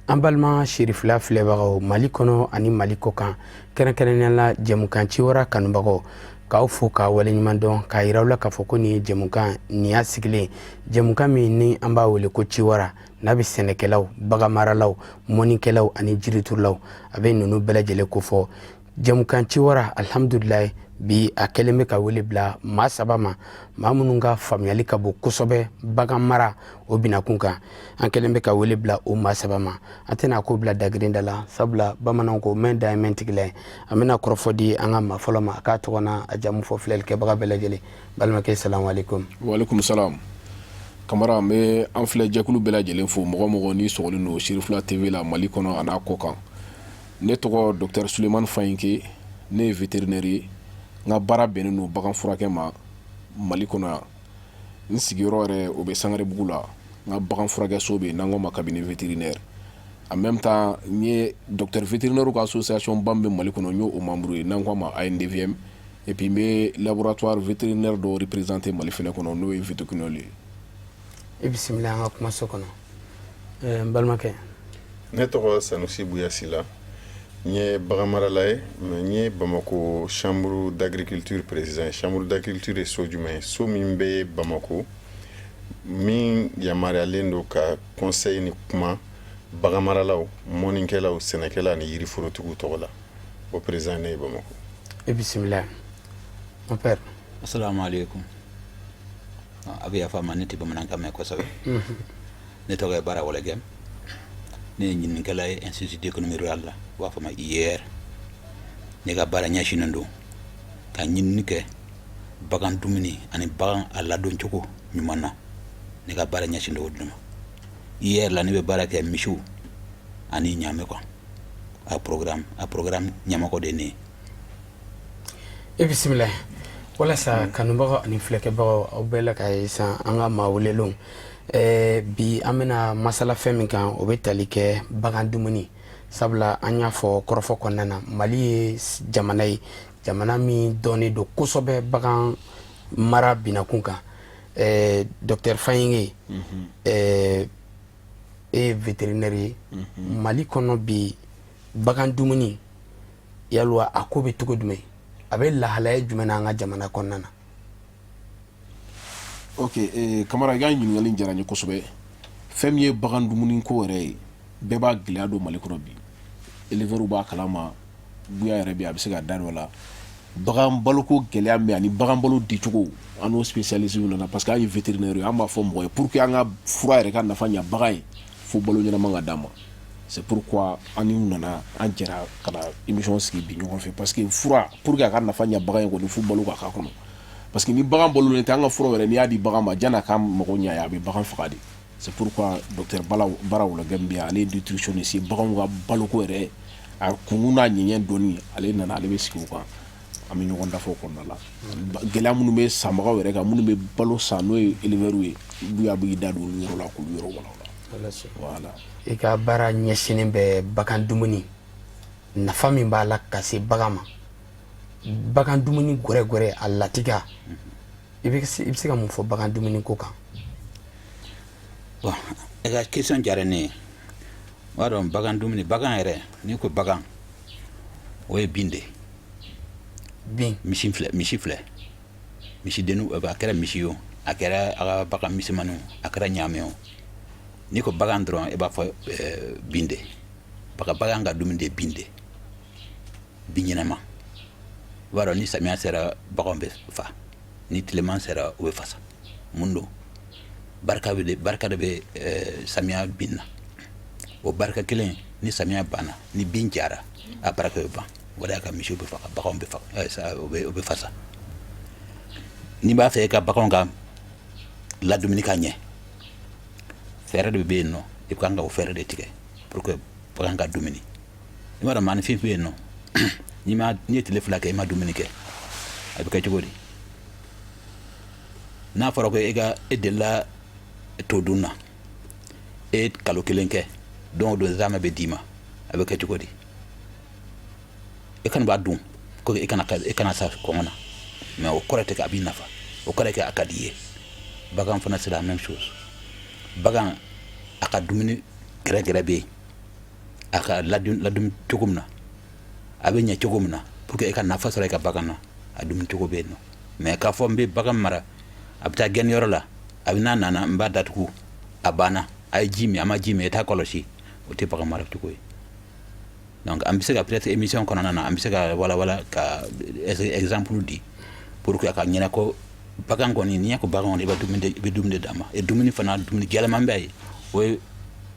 An balima Sirifila filɛbagaw Mali kɔnɔ ani Mali kɔkan, kɛrɛnkɛrɛnnenya la jɛmukan Ciwara kanubagaw, k'aw fo k'a waleɲuman dɔn, k'a yira aw la k'a fɔ ko nin ye jɛmukan nin y'a sigilen jɛmukan min ni an b'a wele ko Ciwara, n'a bɛ sɛnɛkɛlaw, baganmaralaw, mɔnikɛlaw ani jiriturulaw, a bɛ ninnu bɛɛ lajɛlen kofɔ. Jɛmukan Ciwara, alihamudulilayi, bi a kɛlen bɛ ka wele bila maa saba ma, maa minnu ka faamuyali ka bon kosɛbɛ bagan mara o binakun kan. An kɛlen bɛ ka wele bila o maa saba ma. An tɛna ko bila dagirin da la, sabula bamananw ko mɛn dan ye mɛn tigila ye. An bɛna kɔrɔfɔ di an ka maa fɔlɔ ma, a k'a tɔgɔ n'a a jamu fɔ filɛlikɛbaga bɛɛ lajɛlen. Balimakɛ, salamu aleykum. Walekum salam. Kamara, an bɛ an filɛ jɛkulu bɛɛ lajɛlen fo, mɔgɔ mɔgɔ n'i sɔgɔlen don Sirifila TV la Mali kɔnɔ a n'a kɔ kan. Ne tɔgɔ docteur Sulemani Fayinke, ne ye vétérinaire ye. N ka baara bɛnnen don bagan furakɛ ma Mali kɔnɔ yan. N sigiyɔrɔ yɛrɛ, o bɛ Sangarebugu la. N ka bagan furakɛso bɛ yen n'an k'o ma cabinet vétérinaire. En même temps, n ye docteur vétérinaire ka association ba min bɛ Mali kɔnɔ, n y'o membre ye, n'an k'o ma ANDVM. Et puis n bɛ laboratoire vétérinaire dɔ représenter Mali fɛnɛ kɔnɔ, n'o ye Vétoquinol ye. I bisimila an ka kumaso kɔnɔ, n balimakɛ. Ne tɔgɔ Sanusi Buyasila, n ye baganmarala ye, mais n ye Bamako chambre d'agriculture président ye. Chambre d'agriculture ye so jumɛn ye? So min bɛ Bamako, min yamaruyalen don ka conseil ni kuma baganmaralaw, mɔnikɛlaw, sɛnɛkɛla ani yiriforotigiw tɔgɔ la. O président ne ye Bamako. I bisimila, mon père. Assalamu alaikum. A bɛ yafa ma, ne tɛ bamanankan mɛn kosɛbɛ. Ne tɔgɔ ye Bara Wɔlɔgɛm, ne ye ɲininikɛla ye Institut d'économie rurale la, u b'a fɔ ma IER. Ne ka baara ɲɛsinnen don ka ɲinini kɛ bagan dumuni ani bagan a ladon cogo ɲuman na. Ne ka baara ɲɛsin don o de ma. IER la, ne bɛ baara kɛ misiw ani ɲaamɛ kan. A programme ɲɛmɔgɔ de ye ne ye. I bisimila. Walasa kanubagaw ani filɛkɛbagaw, aw bɛɛ la ka ye sisan an ka maa welelenw, bi an bɛna masala fɛn min kan, o bɛ tali kɛ bagan dumuni, sabula an y'a fɔ kɔrɔfɔ kɔnɔna na, Mali ye jamana ye, jamana min dɔnnen don kosɛbɛ bagan mara binakun kan. Docteur Fayinge, e ye vétérinaire ye Mali kɔnɔ. Bi bagan dumuni yalwa, a ko bɛ cogo jumɛn? A bɛ lahalaya jumɛn na an ka jamana kɔnɔna na? Ok, Kamara, i ka ɲininkali diyara n ye kosɛbɛ. Fɛn min ye bagan dumuni ko yɛrɛ ye, bɛɛ b'a gɛlɛya don Mali kɔnɔ bi. Éleveurs b'a kalama, Buya yɛrɛ bi, a bɛ se ka da dɔ la. Bagan baloko gɛlɛya min ani bagan balo dicogo, an n'o spécialiste nana, parce que an ye vétérinaire ye. An b'a fɔ mɔgɔ ye, pour que an ka fura yɛrɛ ka nafa ɲɛ bagan ye, fo balo ɲɛnama ka d'a ma. C'est pourquoi an ni nana, an jɛra ka na émission sigi bi ɲɔgɔn fɛ, parce que fura, pour que a ka nafa ɲɛ bagan ye kɔni, fo balo ka k'a kɔnɔ, parce que ni bagan balolen tɛ, an ka fura yɛrɛ, n'i y'a di bagan ma, janni a ka mago ɲɛ, a bɛ bagan faga de. C'est pourquoi docteur Bala Bara Wulagɛn bɛ yan, ale ye nutritionniste ye. Baganw ka baloko yɛrɛ, a kunkun n'a ɲɛɲɛ dɔɔni, ale nana, ale bɛ sigi o kan. An bɛ ɲɔgɔn dafa o kɔnɔna la. Gɛlɛya minnu bɛ sanbagaw yɛrɛ kan, minnu bɛ balo san, n'o ye éleveurs ye, Buya b'i da don olu yɔrɔ la k'olu yɔrɔ walawala. Voilà. I ka baara ɲɛsinnen bɛ bagan dumuni, nafa min b'a la ka se bagan ma, bagan dumuni gɛrɛgɛrɛ a latigɛ, i bɛ se ka mun fɔ bagan dumuni ko kan? Bon, i ka question diyara ne ye. O b'a dɔn, bagan dumuni, bagan yɛrɛ, n'i ko bagan, o ye bin de ye. Bin. Misi filɛ, misi filɛ, misidennu, a kɛra misi ye o, a kɛra a ka bagan misɛnmaninw, a kɛra ɲaamɛ o, n'i ko bagan dɔrɔn, i b'a fɔ bin de. Bagan ka dumuni de ye bin de, bin ɲɛnama. I b'a dɔn, ni samiya sera, baganw bɛ fa, ni tileman sera, u bɛ fasa. Mun don? Barika bɛ de, barika de bɛ samiya bin na. O barika kelen, ni samiya banna, ni bin jara, a barika bɛ ban. O de y'a ka misiw bɛ faga, baganw bɛ faga, o bɛ fasa. N'i b'a fɛ i ka baganw ka ladumuni ka ɲɛ, fɛɛrɛ de bɛ yen nɔ, i kan ka o fɛɛrɛ de tigɛ pour que bagan ka dumuni. I b'a dɔn, maaninfin bɛ yen nɔ, n'i ma, n'i ye tile 2 kɛ i ma dumuni kɛ, a bɛ kɛ cogo di? N'a fɔra ko e ka e delila to dun na, e ye kalo kelen kɛ, don o don zamɛ bɛ d'i ma, a bɛ kɛ cogo di? E kana b'a dun ko e kana sa kɔngɔ na, mais o kɔrɔ tɛ k'a b'i nafa, o kɔrɔ kɛ a ka di i ye. Bagan fana, c'est la même chose. Bagan A ka dumuni gɛrɛgɛrɛ bɛ yen, a ka ladumuni cogo min na, a bɛ ɲɛ cogo min na pour que e ka nafa sɔrɔ i ka bagan na, a dumuni cogo bɛ yen nɔ. Mais k'a fɔ n bɛ bagan mara, a bɛ taa gɛnniyɔrɔ la, a bɛ n'a nana, n b'a datugu, a banna, a ye ji min, a ma ji min, e t'a kɔlɔsi, o tɛ bagan mara cogo ye. Donc an bɛ se ka, peut-être émission kɔnɔna na, an bɛ se ka walawala ka exemple di pour que a ka ɲɛna ko bagan kɔni, n'i y'a ko bagan kɔni, i bɛ dumuni de d'a ma. Et dumuni fana, dumuni gɛlɛman bɛ yen, o ye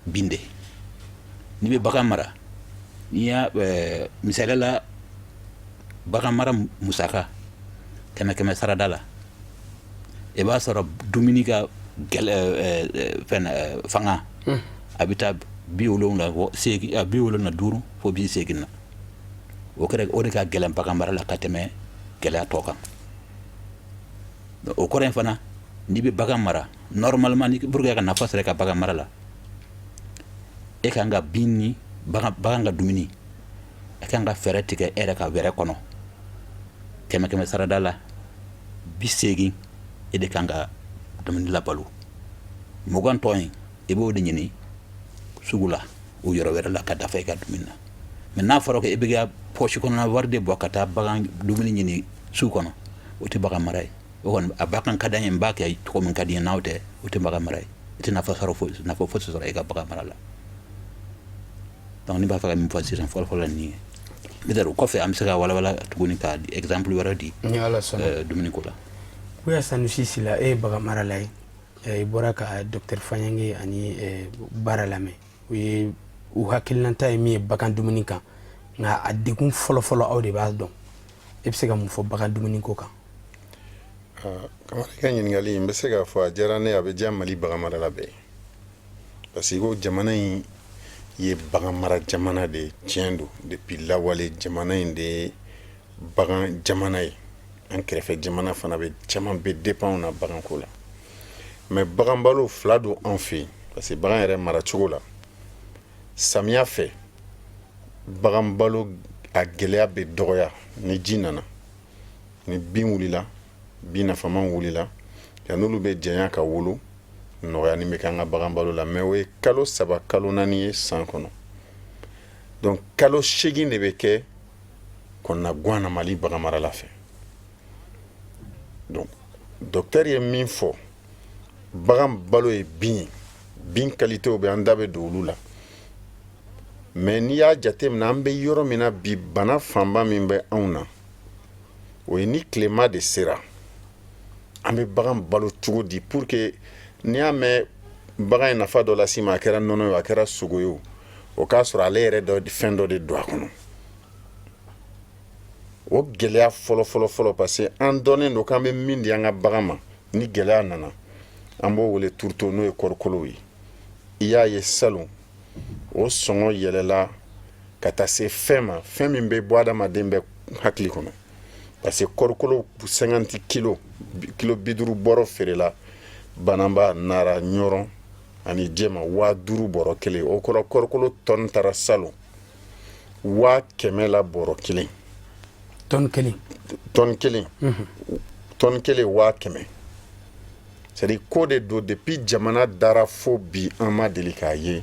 bin de. N'i bɛ bagan mara, n'i y'a misaliya la, bagan mara musaka kɛmɛ kɛmɛ sarada la, i b'a sɔrɔ dumuni ka gɛlɛ fɛn fanga a bɛ taa 75, 75 fo 80 na. O kɛra o de ka gɛlɛn bagan mara la ka tɛmɛ gɛlɛya tɔ kan. O kɔrɔ in fana, n'i bɛ bagan mara normalement, ni pour que ka nafa sɔrɔ i ka bagan mara la, e kan ka bin ni bagan ka dumuni, e kan ka fɛɛrɛ tigɛ e yɛrɛ ka wɛrɛ kɔnɔ. Kɛmɛ kɛmɛ sarada la, 80 e de kan ka dumuni labalo, 20 tɔ in, i b'o de ɲini sugu la o yɔrɔ wɛrɛ la ka dafa i ka dumuni na. Mais n'a fɔra ko e bɛ ka poche kɔnɔna wari de bɔ ka taa bagan dumuni ɲini sugu kɔnɔ, o tɛ bagan mara ye. O kɔni, a bagan ka d'an ye, n b'a kɛ cogo min ka di n ye, n'aw tɛ, o tɛ bagan mara ye. I tɛ nafa sɔrɔ foyi, nafa fosi sɔrɔ i ka bagan mara la. Donc ne b'a fɛ ka min fɔ sisan fɔlɔ fɔlɔ nin ye. Peut-être o kɔfɛ, an bɛ se ka walawala tuguni ka exemple wɛrɛ di. Ni Ala sɔnna. Dumuni ko la. Buya Sanusi Sila, e ye bagan marala ye. I bɔra ka docteur Faɲange ani baara lamɛn. U ye u hakilinata ye min ye bagan dumuni kan, nka a degun fɔlɔ-fɔlɔ, aw de b'a dɔn. E bɛ se ka mun fɔ bagan dumuni ko kan? Kamara, i ka ɲininkali, n bɛ se k'a fɔ a diyara ne ye, a bɛ diya Mali bagan marala bɛɛ ye, parce que ko jamana in ye bagan mara jamana de ye. Tiɲɛ don, depuis lawale, jamana in de ye bagan jamana ye. An kɛrɛfɛ jamana fana bɛ, caman bɛ dépend na baganko la. Mais bagan balo fila don an fɛ yen, parce que bagan yɛrɛ mara cogo la, samiya fɛ, bagan balo a gɛlɛya bɛ dɔgɔya ni ji nana, ni bin wulila, bin nafama wulila, yan n'olu bɛ janya ka wolo, nɔgɔya ni bɛ kɛ an ka bagan balo la. Mais o ye kalo 3, kalo 4 ye san kɔnɔ. Donc kalo 8 de bɛ kɛ kɔnɔnagan na Mali bagan marala fɛ. Donc docteur ye min fɔ, bagan balo ye bin ye, bin qualitéw bɛ, an da bɛ don olu la. Mais n'i y'a jateminɛ, an bɛ yɔrɔ min na bi, bana fanba min bɛ anw na, o ye ni tilema de sera, an bɛ bagan balo cogo di pour que n'i y'a mɛn bagan ye nafa dɔ las'i ma, a kɛra nɔnɔ ye, a kɛra sogo ye, o k'a sɔrɔ ale yɛrɛ dɔ fɛn dɔ de don a kɔnɔ. O gɛlɛya fɔlɔ fɔlɔ fɔlɔ, parce que an dɔnnen don k'an bɛ min di an ka bagan ma, ni gɛlɛya nana, an b'o wele tourteau, n'o ye kɔɔrikolow ye. I y'a ye, salon o sɔngɔ yɛlɛla ka taa se fɛn ma, fɛn min bɛ bɔ adamaden bɛ hakili kɔnɔ, parce que kɔɔrikolo 50 kilo, kilo 50 bɔrɔ feerela Banamba, Nara, Ɲɔrɔn ani Jɛma, 5000 bɔrɔ kelen. O kɔrɔ, kɔɔrikolo tɔni taara salon 100 000 la bɔrɔ kelen. Tɔni kelen? Tɔni kelen, tɔni kelen 100 000. C'est à dire, ko de don, depuis jamana dara fo bi, an ma deli k'a ye.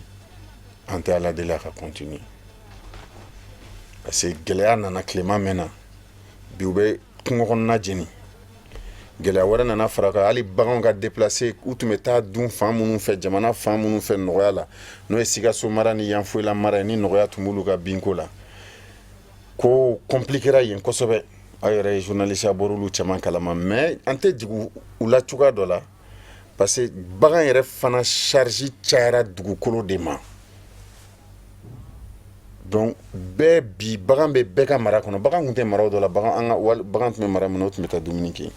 An tɛ Ala deli a ka continuer, parce que gɛlɛya nana tilema mɛn na bi, u bɛ kungo kɔnɔna jeni. Gɛlɛya wɛrɛ nana fara kan, hali baganw ka déplacer, u tun bɛ taa dun fan minnu fɛ, jamana fan minnu fɛ nɔgɔya la, n'o ye Sikaso mara ni Yanfolila mara ye, ni nɔgɔya tun b'olu ka binko la, ko compliquera yen kosɛbɛ. Aw yɛrɛ ye journaliste, a bɔr'olu caman kalama. Mais an tɛ jigin u la cogoya dɔ la, parce que bagan yɛrɛ fana charge cayara dugukolo de ma. Donc bɛɛ bi, bagan bɛ bɛɛ ka mara kɔnɔ. Bagan tun tɛ mara o dɔ la, bagan an ka wali bagan tun bɛ mara min na, o tun bɛ taa dumuni kɛ.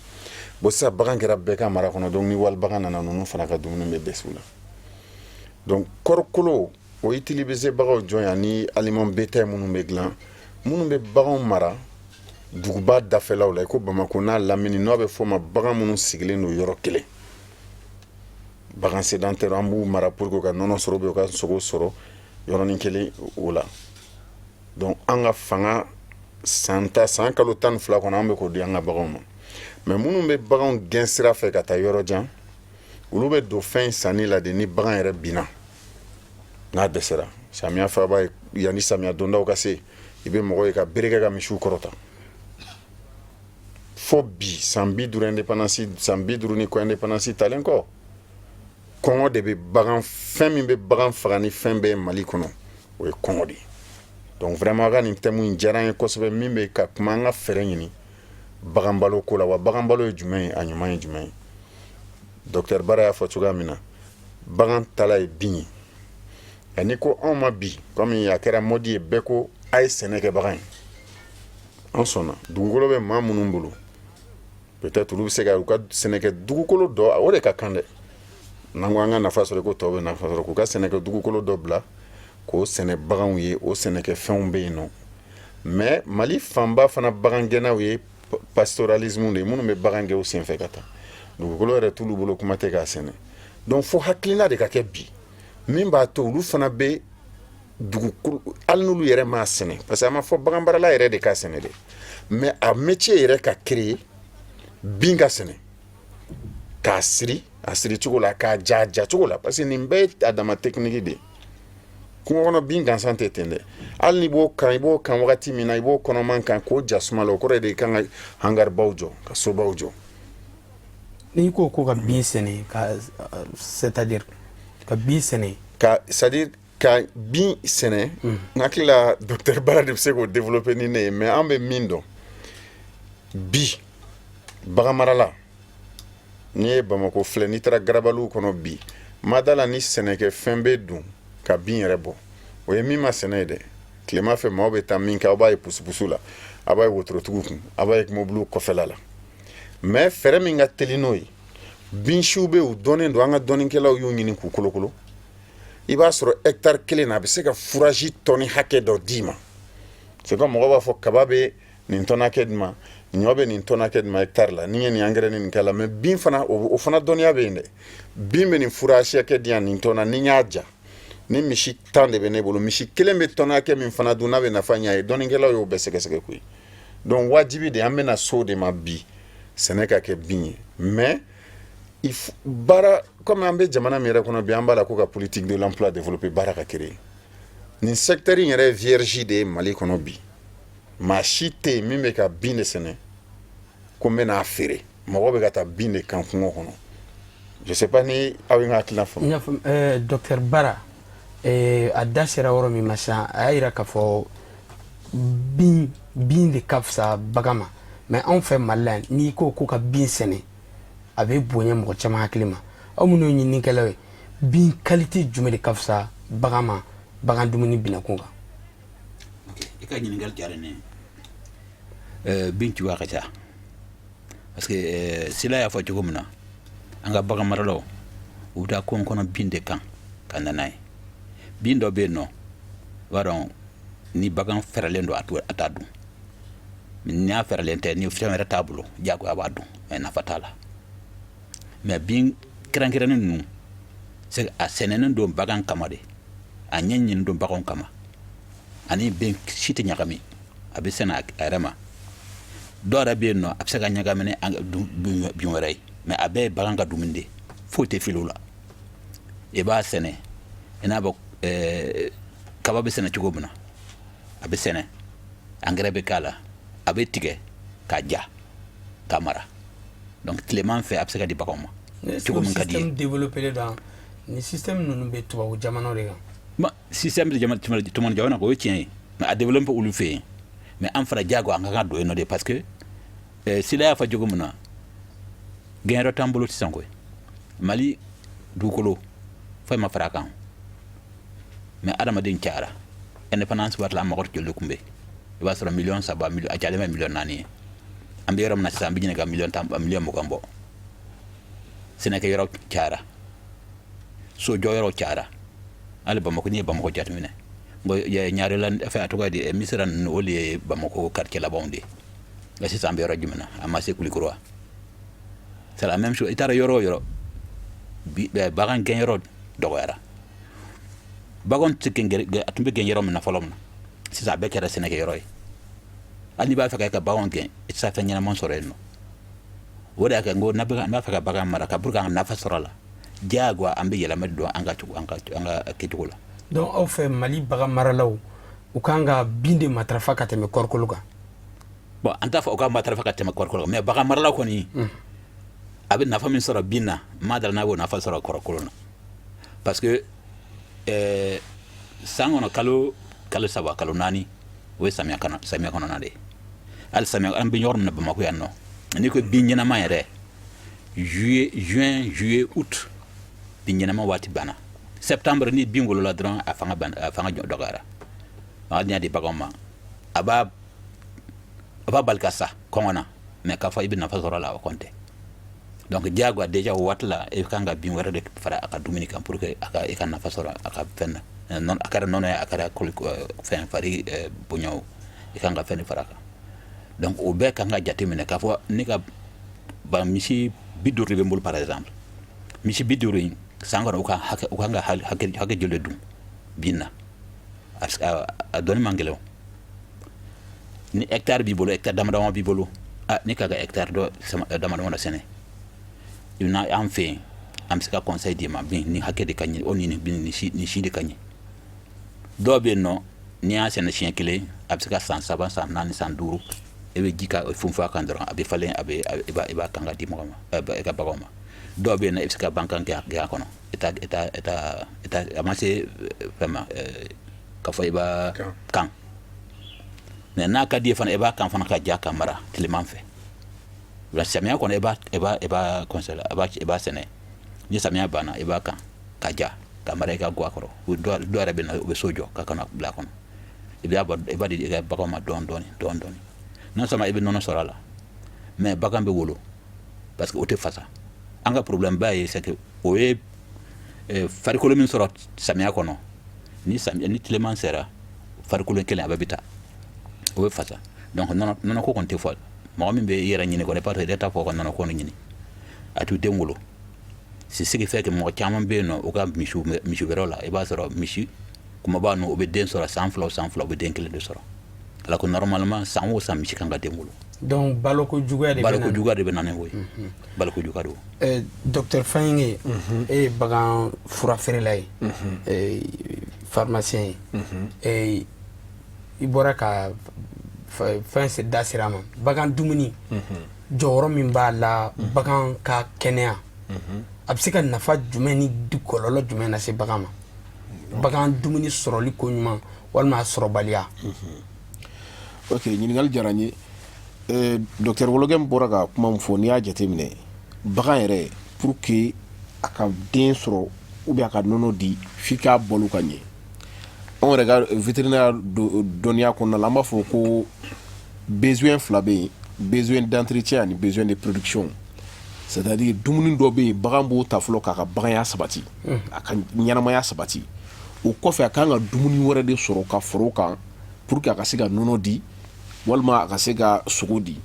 Bon, sisan bagan kɛra bɛɛ ka mara kɔnɔ. Donc ni wali bagan nana, ninnu fana ka dumuni bɛ dɛsɛ u la. Donc kɔɔrikolo o utiliser bagaw jɔn ye, ani aliment bétail minnu bɛ dilan, minnu bɛ baganw mara duguba dafɛlaw la, i ko Bamakɔ n'a lamini, n'o bɛ fɔ o ma bagan minnu sigilen don yɔrɔ kelen, bagan sédentaire. An b'u mara pour que u ka nɔnɔ sɔrɔ, u ka sogo sɔrɔ yɔrɔnin kelen o la. Donc an ka fanga san ta, san kalo 12 kɔnɔ, an bɛ k'o di an ka baganw ma. Mais minnu bɛ baganw gɛn sira fɛ ka taa yɔrɔ jan, olu bɛ don fɛn in sanni la de ni bagan yɛrɛ binna. N'a dɛsɛra samiya fɛ, a b'a ye yanni samiya dondaw ka se, i bɛ mɔgɔ ye ka bere kɛ ka misiw kɔrɔta. Fo bi, san 50 indépendance, san 50 ni kɔ indépendance talen kɔ, kɔngɔ de bɛ bagan. Fɛn min bɛ bagan faga ni fɛn bɛɛ ye Mali kɔnɔ, o ye kɔngɔ de ye. Donc vraiment, a ka nin thème in diyara n ye kosɛbɛ, min bɛ ka kuma an ka fɛɛrɛ ɲini bagan balo ko la. Wa bagan balo ye jumɛn ye? A ɲuman ye jumɛn ye? Docteur Bara y'a fɔ cogoya min na, bagan tala ye bin ye. Nka ko anw ma bi, komi a kɛra mode ye, bɛɛ ko a ye sɛnɛ kɛ bagan ye, an sɔnna. Dugukolo bɛ maa minnu bolo, peut-être olu bɛ se ka u ka sɛnɛkɛ dugukolo dɔ, o de ka kan dɛ. N'an ko an ka nafa sɔrɔ, ko tɔw bɛ nafa sɔrɔ, k'u ka sɛnɛkɛ dugukolo dɔ bila k'o sɛnɛ baganw ye, o sɛnɛkɛfɛnw bɛ yen nɔ. Mais Mali fanba fana, bagangɛnnaw ye pastoralisme de ye, minnu bɛ bagan gɛn u senfɛ ka taa. Dugukolo yɛrɛ t'olu bolo, kuma tɛ k'a sɛnɛ. Donc fo hakilina de ka kɛ bi min b'a to olu fana bɛ dugukolo, hali n'olu yɛrɛ m'a sɛnɛ, parce que a ma fɔ baganmarala yɛrɛ de k'a sɛnɛ dɛ, mais a métier yɛrɛ ka créer, bin ka sɛnɛ, k'a siri a siri cogo la, k'a ja a ja cogo la, parce que nin bɛɛ ye a dama technique de ye. Kungo kɔnɔ bin gansan tɛ ten dɛ. Hali n'i b'o kan, i b'o kan wagati min na, i b'o kɔnɔman kan k'o ja suma la, o kɔrɔ de i kan ka hangaribaw jɔ, ka sobaw jɔ. N'i ko ko ka bin sɛnɛ ka, c'est à dire ka bin sɛnɛ? Ka, c'est à dire ka bin sɛnɛ, n hakili la docteur Bara de bɛ se k'o développer ni ne ye. Mais an bɛ min dɔn bi, baganmarala, n'i ye Bamako filɛ, n'i taara garabaliw kɔnɔ bi, ma da la ni sɛnɛkɛfɛn bɛ don ka bin yɛrɛ bɔ, o ye min ma sɛnɛ ye dɛ. Tilema fɛ, maaw bɛ taa min kɛ, aw b'a ye pusupusu la, a b'a ye wotorotigiw kun, a b'a ye mobiliw kɔfɛla la. Mais fɛɛrɛ min ka teli n'o ye, binsiw bɛ yen, u dɔnnen don, an ka dɔnnikɛlaw y'u ɲini k'u kolokolo. I b'a sɔrɔ hectare kelen na, a bɛ se ka fourrage tɔni hakɛ dɔ d'i ma. C'est comme mɔgɔw b'a fɔ kaba bɛ nin tɔni hakɛ di ma, ɲɔ bɛ nin tɔni hakɛ di ma hectare la, ni ye nin engrais ni nin kɛ la. Mais bin fana, o fana dɔnniya bɛ yen dɛ. Bin bɛ nin fourrage hakɛ di yan nin tɔn na, ni n y'a ja, ni misi 10 de bɛ ne bolo, misi kelen bɛ tɔni hakɛ min fana dun, n'a bɛ nafa ɲɛ a ye, dɔnnikɛlaw y'o bɛɛ sɛgɛsɛgɛ koyi. Donc wajibi de, an bɛna so de ma bi, sɛnɛ ka kɛ bin ye. Mais baara, comme an bɛ jamana min yɛrɛ kɔnɔ bi, an b'a la ko ka politique de l'emploi développer, baara ka créer. Nin secteur in yɛrɛ ye vierge de ye Mali kɔnɔ bi. Maa si tɛ yen min bɛ ka bin de sɛnɛ ko n bɛn'a feere. Mɔgɔ bɛ ka taa bin de kan kungo kɔnɔ. Je sais pas ni aw ye n ka hakilina faamu. N y'a faamu, docteur Bara, a da sera yɔrɔ min ma sisan, a y'a yira k'a fɔ bin de ka fisa bagan ma. Mais anw fɛ Mali la yan, n'i ko ko ka bin sɛnɛ, a bɛ bonya mɔgɔ caman hakili ma. Aw minnu ye ɲininikɛlaw ye, bin qualité jumɛn de ka fisa bagan ma, bagan dumuni binakun kan? I ka ɲininkali diyara ne ye. Bin cogoya ka ca, parce que Sila y'a fɔ cogo min na, an ka bagan maralaw, u bɛ taa kungo kɔnɔ bin de kan ka na n'a ye. Bin dɔ bɛ yen nɔ, i b'a dɔn ni bagan fɛrɛlen don, a t'a dun. N'a fɛrɛlen tɛ, ni fɛn wɛrɛ t'a bolo, diyagoya b'a dun, mais nafa t'a la. Mais bin kɛrɛnkɛrɛnnen ninnu, a sɛnɛnen don bagan kama de, a ɲɛ ɲini don baganw kama, ani bin si tɛ ɲagami, a bɛ sɛnɛ a yɛrɛ ma. Dɔw yɛrɛ bɛ yen nɔ, a bɛ se ka ɲagami ni bin wɛrɛ ye, mais a bɛɛ ye bagan ka dumuni de ye, foyi tɛ fili o la. I b'a sɛnɛ i n'a fɔ kaba bɛ sɛnɛ cogo min na, a bɛ sɛnɛ, angɛrɛ bɛ k'a la, a bɛ tigɛ k'a ja k'a mara. Donc tileman fɛ, a bɛ se ka di baganw ma cogo min ka di ye. Système développé don, ni système ninnu bɛ tubabu jamanaw de kan. Bon, système bɛ jamana tubabu jamana kan, o ye tiɲɛ ye, mais a développé olu fɛ yen. Mais an fana, diyago an ka kan don yen nɔ de, parce que Sila y'a fɔ cogo min na, gɛnyɔrɔ t'an bolo sisan koyi. Mali dugukolo foyi ma fara a kan, mais adamaden cayara. Indépendance waati la, an mɔgɔ joli tun bɛ? I b'a sɔrɔ miliyɔn 3, a cayalen bɛ miliyɔn 4 ye. An bɛ yɔrɔ min na sisan, an bɛ ɲini ka miliyɔn 10, miliyɔn 20 bɔ. Sɛnɛkɛyɔrɔ cayara, sojɔyɔrɔ cayara. Hali Bamakɔ, n'i ye Bamakɔ jateminɛ, Ɲarela fɛn, a tɔgɔ ye di, Misira ninnu, olu ye Bamakɔ quartier labanw de ye. Nka sisan, an bɛ yɔrɔ jumɛn na? A ma se Kulikoro wa? C'est la même chose. I taara yɔrɔ o yɔrɔ bi, bagan gɛnyɔrɔ dɔgɔyara. Bagan tɛ gɛn, a tun bɛ gɛn yɔrɔ min na fɔlɔ min na, sisan a bɛɛ kɛra sɛnɛkɛyɔrɔ ye. Hali n'i b'a fɛ ka bagan gɛn, i tɛ se ka fɛn ɲɛnama sɔrɔ yen nɔ. O de y'a kɛ n ko n'a b'a fɛ ka bagan mara ka pour que an ka nafa sɔrɔ a la, diyagoya an bɛ yɛlɛma don an ka kɛcogo la. Donc aw fɛ, Mali bagan maralaw, u kan ka bin de matarafa ka tɛmɛ kɔɔrikolo kan? Bon, an t'a fɔ u ka matarafa ka tɛmɛ kɔɔrikolo kan, mais bagan maralaw kɔni, a bɛ nafa min sɔrɔ bin na, n m'a dala n'a b'o nafa sɔrɔ kɔɔrikolo na, parce que san kɔnɔ, kalo 3, kalo 4, o ye samiya kɔnɔ, samiya kɔnɔna de ye. Hali samiya, an bɛ yɔrɔ min na Bamakɔ yan nɔ, n'i ko bin ɲɛnama yɛrɛ, juillet, juin, juillet, août, bin ɲɛnama waati banna. Septembre, ni bin wolola dɔrɔn, a fanga ban, a fanga dɔgɔyara. Hali n'i y'a di baganw ma, a b'a bali ka sa kɔngɔ na, mais k'a fɔ i bɛ nafa sɔrɔ a la, o kɔni tɛ. Donc diyagoya, déjà o waati la, e kan ka bin wɛrɛ de fara a ka dumuni kan pour que a ka i ka nafa sɔrɔ a ka fɛn na. A kɛra nɔnɔ ye, a kɛra fɛn fari bonya o, i kan ka fɛn de fara a kan. Donc o bɛɛ kan ka jate minɛ k'a fɔ ne ka ba misi 50 de bɛ n bolo, par exemple, misi 50 in, san kɔnɔ u kan ka hakɛ joli dun bin na? A dɔnni man gɛlɛn. Ni hectare b'i bolo, hectare dama dama b'i bolo, ah, ni ka hectare dɔ dama dama dɔ sɛnɛ, i bɛna an fɛ yen, an bɛ se ka conseil d'i ma: bin ni hakɛ de ka ɲi, o ni nin si de ka ɲi. Dɔw bɛ yen nɔ, n'i y'a sɛnɛ siɲɛ kelen, a bɛ se ka san 3, san 4, san 5, e bɛ ji ka funfun a kan dɔrɔn, a bɛ falen, a bɛ i b'a kan ka di mɔgɔ ma, i ka baganw ma. Dɔw bɛ yen nɔ, i bɛ se ka bankan kɛ a kɔnɔ, i ta i ta i ta i ta a ma se fɛn ma k'a fɔ i b'a kan. Mais n'a ka di ye fana, i b'a kan fana ka ja ka mara tileman fɛ. La samiya kɔnɔ, i b'a conseil, i b'a sɛnɛ, ni samiya banna, i b'a kan ka ja ka mara i ka guwa kɔrɔ. Dɔw yɛrɛ bɛ na, u bɛ so jɔ ka kana bila a kɔnɔ. I b'a di i ka baganw ma dɔɔni dɔɔni dɔɔni dɔɔni. Non seulement i bɛ nɔnɔ sɔrɔ a la, mais bagan bɛ wolo, parce que o tɛ fasa. An ka problème ba ye, c'est que o ye farikolo min sɔrɔ samiya kɔnɔ, ni samiya ni tileman sera, farikolo kelen a bɛɛ bɛ taa, o bɛ fasa. Donc nɔnɔ ko kɔni tɛ fɔ. Mɔgɔ min bɛ i yɛrɛ ɲini kɔni, parce que i t'a fɔ ka nɔnɔ ko ɲini, a t'u den wolo. C'est ce qui fait que mɔgɔ caman bɛ yen nɔ, u ka misi wɛrɛw la, i b'a sɔrɔ misi kumaba ninnu, u bɛ den sɔrɔ san 2 o san 2, u bɛ den kelen de sɔrɔ, alors que normalement, san o san, misi kan ka den wolo. Donc baloko juguya de bɛ na. Baloko juguya de bɛ na ni o ye, baloko juguya don. Docteur Fayinge, e ye bagan fura feerela ye, pharmacien ye. I bɔra ka fɛn da sira ma, bagan dumuni jɔyɔrɔ min b'a la bagan ka kɛnɛya, a bɛ se ka nafa jumɛn ni kɔlɔlɔ jumɛn lase bagan ma, bagan dumuni sɔrɔli ko ɲuman walima a sɔrɔbaliya? Ok, ɲininkali diyara n ye. Docteur Wologɛn bɔra ka kuma min fɔ, n'i y'a jateminɛ, bagan yɛrɛ, pour que a ka den sɔrɔ ou bien a ka nɔnɔ di, f'i k'a balo ka ɲɛ. Anw yɛrɛ ka vétérinaire dɔnniya kɔnɔna la, an b'a fɔ ko besoin fila bɛ yen: besoin d'entretien ani besoin de production. C'est à dire, dumuni dɔ bɛ yen, bagan b'o ta fɔlɔ k'a ka baganya sabati, a ka ɲɛnamaya sabati. O kɔfɛ, a kan ka dumuni wɛrɛ de sɔrɔ ka fara o kan pour que a ka se ka nɔnɔ di walima a ka se ka sogo di,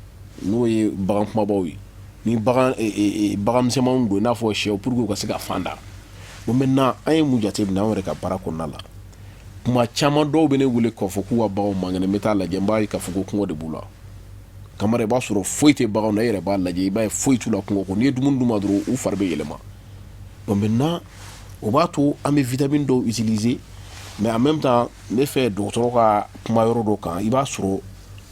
n'o ye bagan kumabaw ye. Ni bagan misɛnmanw don, i n'a fɔ sɛw, pour que u ka se ka fan da. Bon, maintenant, an ye mun jateminɛ anw yɛrɛ ka baara kɔnɔna la? Kuma caman, dɔw bɛ ne wele k'a fɔ k'u ka baganw man kɛnɛ. N bɛ taa lajɛ, n b'a ye k'a fɔ ko kɔngɔ de b'u la. Kamara, i b'a sɔrɔ foyi tɛ baganw na. E yɛrɛ b'a lajɛ, i b'a ye foyi t'u la, kɔngɔ kɔ. N'i ye dumuni d'u ma dɔrɔn, u fari bɛ yɛlɛma. Bon, maintenant, o b'a to an bɛ vitamine dɔw utiliser. Mais en même temps, n bɛ fɛ dɔgɔtɔrɔ ka kuma yɔrɔ dɔ kan. I b'a sɔrɔ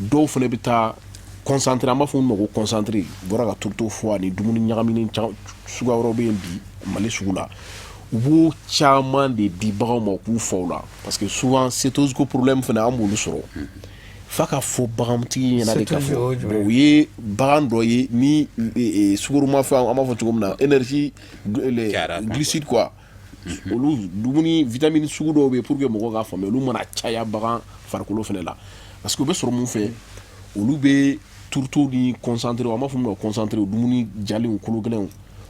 dɔw fana bɛ taa concentré, an b'a fɔ min ma ko concentré, bɔra ka tourteau fɔ, ani dumuni ɲagaminen suguya wɛrɛw bɛ yen bi Mali sugu la. U b'o caman de di baganw ma k'u fa o la, parce que souvent, cétose ko problème fana, an b'olu sɔrɔ. F'a ka fɔ bagantigi ɲɛna de k'a fɔ o ye bagan dɔ ye ni sukoromafɛn, an b'a fɔ cogo min na, énergie, glucide quoi. Olu dumuni vitamine sugu dɔw bɛ yen, pour que mɔgɔw k'a faamuya, olu mana caya bagan farikolo fana la, parce que u bɛ sɔrɔ mun fɛ? Olu bɛ tourteau ni concentré, an b'a fɔ min ma concentré, dumuni jalenw kolo gɛlɛnw,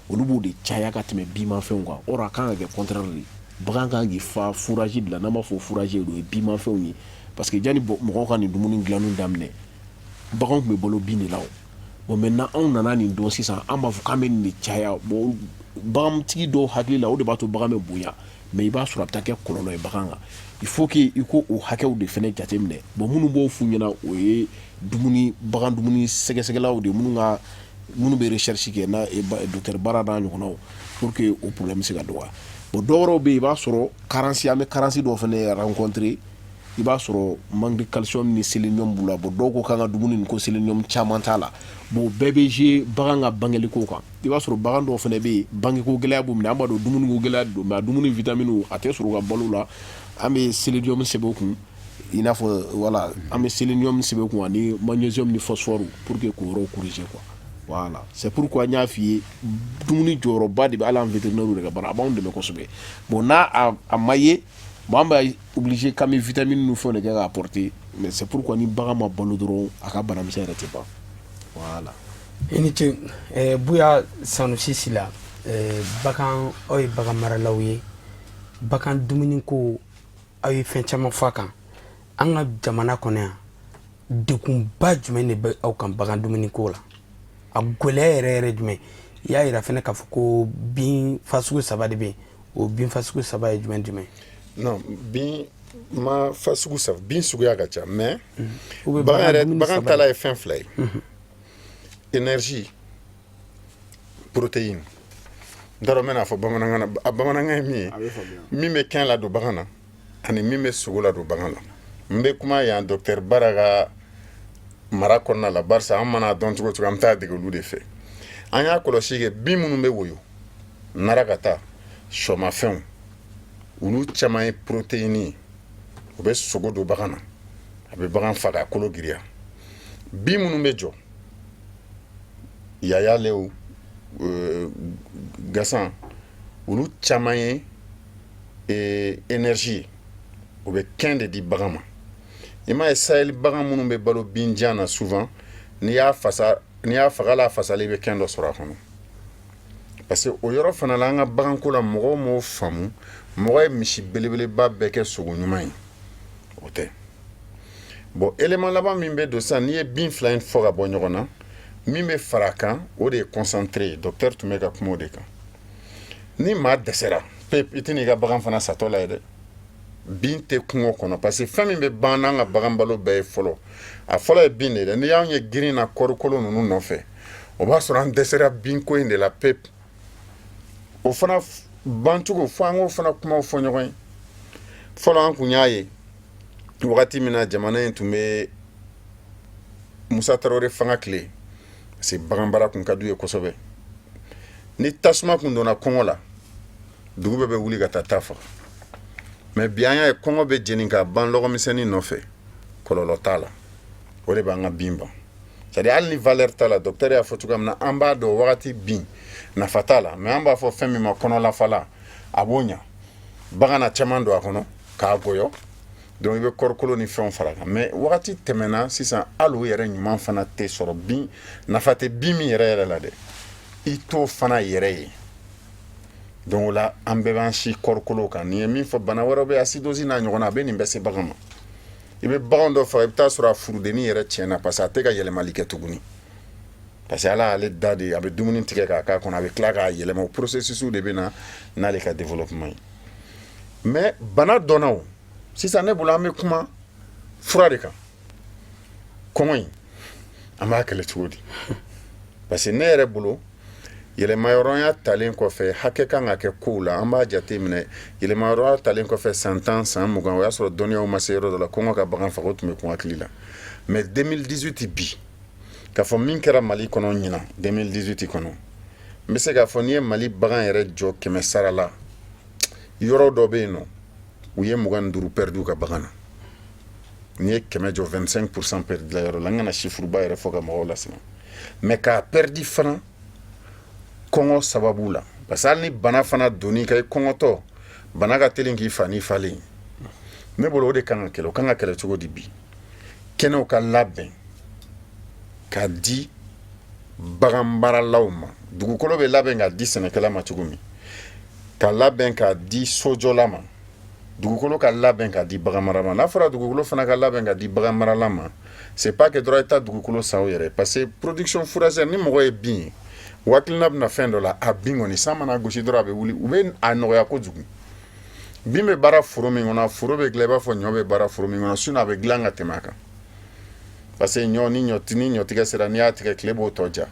olu b'o de caya ka tɛmɛ binmafɛnw kan. Or, a kan ka kɛ contraire de. Bagan kan k'i fa fourrage de la, n'an b'a fɔ fourrage, o ye binmafɛnw ye, parce que janni mɔgɔw ka nin dumuni dilanniw daminɛ, baganw tun bɛ balo bin de la. O bon, maintenant, anw nana nin dɔn sisan, an b'a fɔ k'an bɛ nin de caya. Bon, bagantigi dɔw hakili la, o de b'a to bagan bɛ bonya, mais i b'a sɔrɔ a bɛ taa kɛ kɔlɔlɔ ye bagan kan. Il faut que i ko o hakɛw de fɛnɛ jateminɛ. Bon, minnu b'o f'u ɲɛna, o ye dumuni, bagan dumuni sɛgɛsɛgɛlaw de, minnu bɛ recherche kɛ na, docteur Bara n'a ɲɔgɔnnaw, pour que o problème bɛ se ka dɔgɔya. Bon, dɔw wɛrɛw bɛ yen, i b'a sɔrɔ carence, an bɛ carence dɔw fana rencontrer, i b'a sɔrɔ manque de calcium ni sélénium b'u la. Bon, dɔw ko k'an ka dumuni nin ko sélénium caman t'a la. Bon, o bɛɛ bɛ jouer bagan ka bangeliko kan. I b'a sɔrɔ bagan dɔw fana bɛ yen, bangeko gɛlɛya b'u minɛ. An b'a dɔn dumuniko gɛlɛya don, mais a dumuni vitamine a tɛ sɔrɔ u ka balo la. An bɛ sélénium sɛbɛn u kun, i n'a fɔ, voilà, an bɛ sélénium sɛbɛn u kun ani magnésium ni phosphore pour que k'o yɔrɔ corriger quoi. Voilà, c'est pourquoi n y'a f'i ye, dumuni jɔyɔrɔba de bɛ hali an vétérinaire de ka baara, a b'anw dɛmɛ kosɛbɛ. Bon, n'a a ma ye, bon, an b'a obligé k'an bɛ vitamine ni fɛnw de kɛ k'a apporter. Mais c'est pourquoi ni bagan ma balo dɔrɔn, a ka banamisɛn yɛrɛ tɛ ban, voilà. I ni ce, Buya Sanusi Sila. Bagan, aw ye bagan maralaw ye, bagan dumuni ko, aw ye fɛn caman fɔ a kan. An ka jamana kɔnɔ yan, degunba jumɛn de bɛ aw kan bagan dumuni ko la? A gɛlɛya yɛrɛ yɛrɛ jumɛn? I y'a yira fɛnɛ k'a fɔ ko bin fasugu saba de bɛ yen. O bin fasugu saba ye jumɛn jumɛn? Non, bin ma fasugu saba, bin suguya ka ca, mais bagan yɛrɛ, bagan tala ye fɛn fila ye: énergie, protéine. N t'a dɔn n bɛna fɔ bamanankan na, a bamanankan ye min ye, min bɛ kɛn ladon bagan na ani min bɛ sogo ladon bagan na. N bɛ kuma yan docteur Bara ka mara kɔnɔna la, barisa an mana dɔn cogo cogo, an bɛ taa dege olu de fɛ. An y'a kɔlɔsi kɛ, bin minnu bɛ woyo nara ka taa sɔmafɛnw, olu caman ye protéine ye, u bɛ sogo don bagan na, a bɛ bagan faga, a kolo giriya. Bin minnu bɛ jɔ, yayalew, gasan, olu caman ye énergie ye, u bɛ kɛn de di bagan ma. I m'a ye, Sahel bagan minnu bɛ balo binjan na, souvent n'i y'a fasa, n'i y'a faga la, fasalen, i bɛ kɛn dɔ sɔrɔ a kɔnɔ. Parce que o yɔrɔ fana la, an ka baganko la, mɔgɔw m'o faamu. Mɔgɔ ye misi belebeleba bɛɛ kɛ sogo ɲuman ye, o tɛ. Bon, élément laban min bɛ don sisan, n'i ye bin fila in fɔ ka bɔ ɲɔgɔn na, min bɛ fara a kan, o de ye concentré ye. Docteur tun bɛ ka kuma o de kan. Ni maa dɛsɛra pep, i tɛn'i ka bagan fana satɔ la ye dɛ. Bin tɛ kungo kɔnɔ, parce que fɛn min bɛ ban n'an ka bagan balo bɛɛ ye fɔlɔ, a fɔlɔ ye bin de ye dɛ. N'i y'anw ye girin na kɔɔrikolo ninnu nɔfɛ, o b'a sɔrɔ an dɛsɛra binko in de la pep. O fana bancogo, fo an k'o fana kumaw fɔ ɲɔgɔn ye. Fɔlɔ, an kun y'a ye wagati min na jamana in tun bɛ Musa Tarawele fanga tile, parce que baganbara kun ka d'u ye kosɛbɛ. Ni tasuma kun donna kɔngɔ la, dugu bɛɛ bɛ wuli ka taa ta faga. Mais bi, an y'a ye kɔngɔ bɛ jeni ka ban lɔgɔmisɛnnin nɔfɛ, kɔlɔlɔ t'a la. O de b'an ka bin ban. C'est à dire, hali ni valeur t'a la, docteur y'a fɔ cogoya min na, an b'a dɔn wagati bin nafa t'a la, mais an b'a fɔ fɛn min ma kɔnɔlafala, a b'o ɲa bagan na, caman don a kɔnɔ k'a gɔyɔ. Donc i bɛ kɔɔrikolo ni fɛnw fara kan. Mais wagati tɛmɛna sisan, hali o yɛrɛ ɲuman fana tɛ sɔrɔ. Bin nafa tɛ bin min yɛrɛ yɛrɛ la dɛ, i t'o fana yɛrɛ ye. Donc o la, an bɛɛ b'an si kɔɔrikolo kan. Nin ye min fɔ, bana wɛrɛw bɛ, acidose n'a ɲɔgɔnna, a bɛ nin bɛɛ se bagan ma. I bɛ bagan dɔ faga, i bɛ taa sɔrɔ a furudennin yɛrɛ tiɲɛna, parce que a tɛ ka yɛlɛmali kɛ tuguni, parce que Ala y'ale da de, a bɛ dumuni tigɛ k'a k'a kɔnɔ, a bɛ tila k'a yɛlɛma. O processus de bɛ na n'ale ka développement ye. Mais bana dɔnna o sisan, ne bolo, an bɛ kuma fura de kan. Kɔngɔ in, an b'a kɛlɛ cogo di? Parce que ne yɛrɛ bolo, yɛlɛmayɔrɔnya talen kɔfɛ, hakɛ kan ka kɛ kow la. An b'a jate minɛ, yɛlɛmayɔrɔya talen kɔfɛ, san 10, san 20, o y'a sɔrɔ dɔnniyaw ma se yɔrɔ dɔ la. Kɔngɔ ka bagan faga, o tun bɛ kun hakili la. Mais 2018 bi, k'a fɔ min kɛra Mali kɔnɔ ɲinan 2018 kɔnɔ, n bɛ se k'a fɔ n'i ye Mali bagan yɛrɛ jɔ 100 sara la, yɔrɔ dɔ bɛ yen nɔ, u ye 25 perdu ka bagan na. N'i ye 100 jɔ, 25% perdu la yɔrɔ la. N kana chiffre ba yɛrɛ fɔ ka mɔgɔw lasɛgɛn, mais k'a perdu fana kɔngɔ sababu la, parce que hali ni bana fana donn'i kan, i kɔngɔtɔ, bana ka teli k'i fa n'i falen. Ne bolo, o de kan ka kɛlɛ. O kan ka kɛlɛ cogo di? Bi, kɛnɛw ka labɛn ka di bagan maralaw ma. Dugukolo bɛ labɛn k'a di sɛnɛkɛla ma cogo min, ka labɛn k'a di sojɔla ma, dugukolo ka labɛn k'a di bagan mara ma. N'a fɔra dugukolo fana ka labɛn ka di bagan marala ma, c'est pas que dɔrɔn i taa dugukolo san o yɛrɛ, parce que production fourragère, ni mɔgɔ ye bin ye, o hakilina bɛna fɛn dɔ la. A bin kɔni, san mana gosi dɔrɔn, a bɛ wuli, u bɛ a nɔgɔya kojugu. Bin bɛ baara foro min kɔnɔ, foro bɛ dilan i b'a fɔ ɲɔ bɛ baara foro min kɔnɔ, sinon a bɛ dilan ka tɛmɛ a kan, parce que ɲɔ, ni ɲɔtigɛ sera, n'i y'a tigɛ, tile b'o tɔ ja.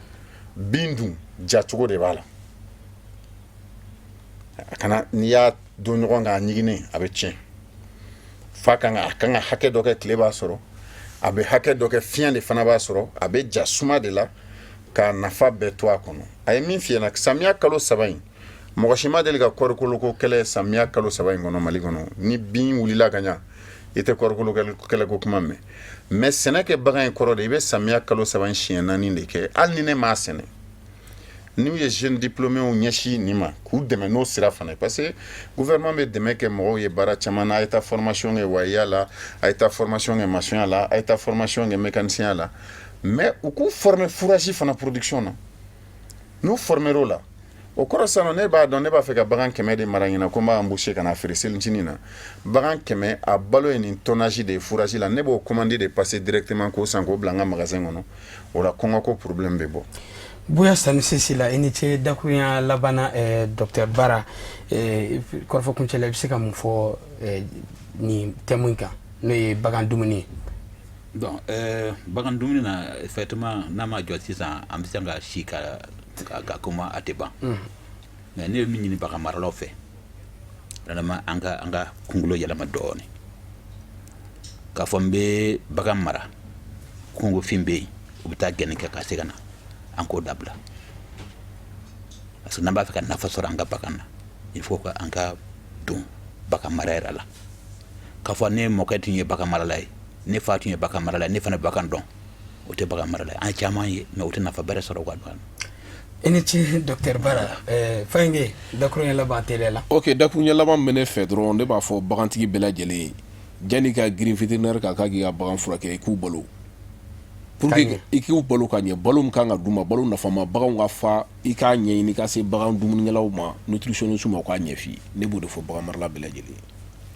Bin dun, ja cogo de b'a la. A kana, n'i y'a don ɲɔgɔn kan, a ɲiginnen, a bɛ tiɲɛ. Fa kan ka, a kan ka hakɛ dɔ kɛ tile b'a sɔrɔ, a bɛ hakɛ dɔ kɛ fiɲɛ de fana b'a sɔrɔ, a bɛ ja suma de la k'a nafa bɛɛ to a kɔnɔ. A ye min f'i ɲɛna, samiya kalo 3 in, mɔgɔ si ma deli ka kɔɔrikoloko kɛlɛ samiya kalo 3 in kɔnɔ Mali kɔnɔ. Ni bin wulila ka ɲa, i tɛ kɔɔrikolo kɛlɛ ko kuma mɛn. Mais sɛnɛ kɛ bagan in kɔrɔ de, i bɛ samiya kalo 3 in siɲɛ 4 de kɛ, hali ni ne m'a sɛnɛ. N'u ye jeune diplômés ɲɛsin nin ma k'u dɛmɛ n'o sira fana ye, parce que gouvernement bɛ dɛmɛ kɛ mɔgɔw ye baara caman na. A ye taa formation kɛ wayiya la, a ye taa formation kɛ maçon la, a ye taa formation kɛ mécanicien la, mais u k'u former fourrage fana production na. N'u former o la, o kɔrɔ sisan, ne b'a dɔn ne b'a fɛ ka bagan 100 de mara ɲɛna, ko n b'a embaucher ka na feere selicinin na. Bagan 100, a balo ye nin tonnage de ye fourrage la, ne b'o commande de passer directement k'o san k'o bila n ka magasin kɔnɔ. O la, kɔngɔ ko problème bɛ bɔ. Buya Sanusi Sila, i ni ce. Dakurunya laban na, docteur Bara, kɔrɔfɔ kuncɛ la, i bɛ se ka mun fɔ nin thème in kan, n'o ye bagan dumuni ye? Bon, bagan dumuni na, effectivement, n'a ma jɔ sisan, an bɛ se ka si ka kuma, a tɛ ban. Mais ne bɛ min ɲini bagan maralaw fɛ, vraiment, an ka kunkolo yɛlɛma dɔɔnin k'a fɔ n bɛ bagan mara, kungofin bɛ yen, u bɛ taa gɛnni kɛ ka se ka na, an k'o dabila. Parce que n'an b'a fɛ ka nafa sɔrɔ an ka bagan na, il faut que an ka don bagan mara yɛrɛ la. K'a fɔ ne mɔkɛ tun ye bagan marala ye, ne fa tun ye bagan marala ye, ne fana bagan dɔn, o tɛ bagan marala ye. An caman ye, mais o tɛ nafa bɛrɛ sɔrɔ u ka bagan na. I ni ce, docteur Bara. Fayinge, dakurunya laban teliya la. Ok, dakuruɲɛ laban bɛ ne fɛ dɔrɔn, ne b'a fɔ bagantigi bɛɛ lajɛlen ye, janni ka girin vétérinaire kan k'a k'i ka bagan furakɛ, i k'u balo pour que i k'u balo ka ɲɛ. Balo min kan ka d'u ma, balo nafama, baganw ka fa, i k'a ɲɛɲini ka se bagan dumunikɛlaw ma, nutritionniste ma, u k'a ɲɛ f'i ye. Ne b'o de fɔ bagan marala bɛɛ lajɛlen ye.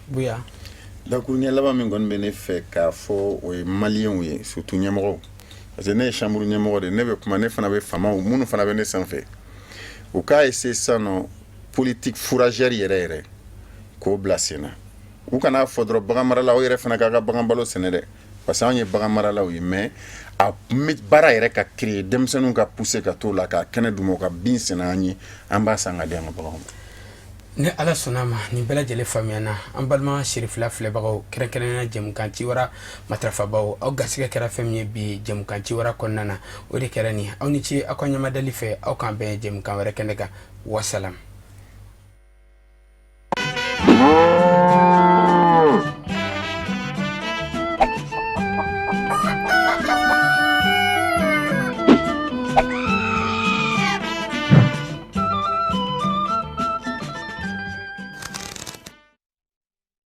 Buya. Dakuruɲɛ laban min kɔni bɛ ne fɛ k'a fɔ, o ye Maliyɛnw ye, surtout ɲɛmɔgɔw, parce que ne ye chambre ɲɛmɔgɔ de, ne bɛ kuma, ne fana bɛ faamaw minnu fana bɛ ne sanfɛ, u k'a essayer sisan nɔ politique fourragère yɛrɛ yɛrɛ k'o bila sen na. U kana fɔ dɔrɔn bagan marala, aw yɛrɛ fana k'a ka bagan balo sɛnɛ dɛ, parce que anw ye bagan maralaw ye. Mais a baara yɛrɛ ka créer, denmisɛnninw ka pousser ka t'o la, k'a kɛnɛ d'u ma, u ka bin sɛnɛ an ye, an b'a san ka di an ka baganw ma. Ni Ala sɔnna ma, nin bɛɛ lajɛlen faamuyana. An balima Sirifila filɛbagaw, kɛrɛnkɛrɛnnenya jɛmukan Ciwara matarafabaw, aw garisɛgɛ kɛra fɛn min ye bi jɛmukan Ciwara kɔnɔna na, o de kɛra nin. Aw ni ce aw ka ɲamadali fɛ. Aw k'an bɛn jɛmukan wɛrɛ kɛnɛ kan. Wasalam.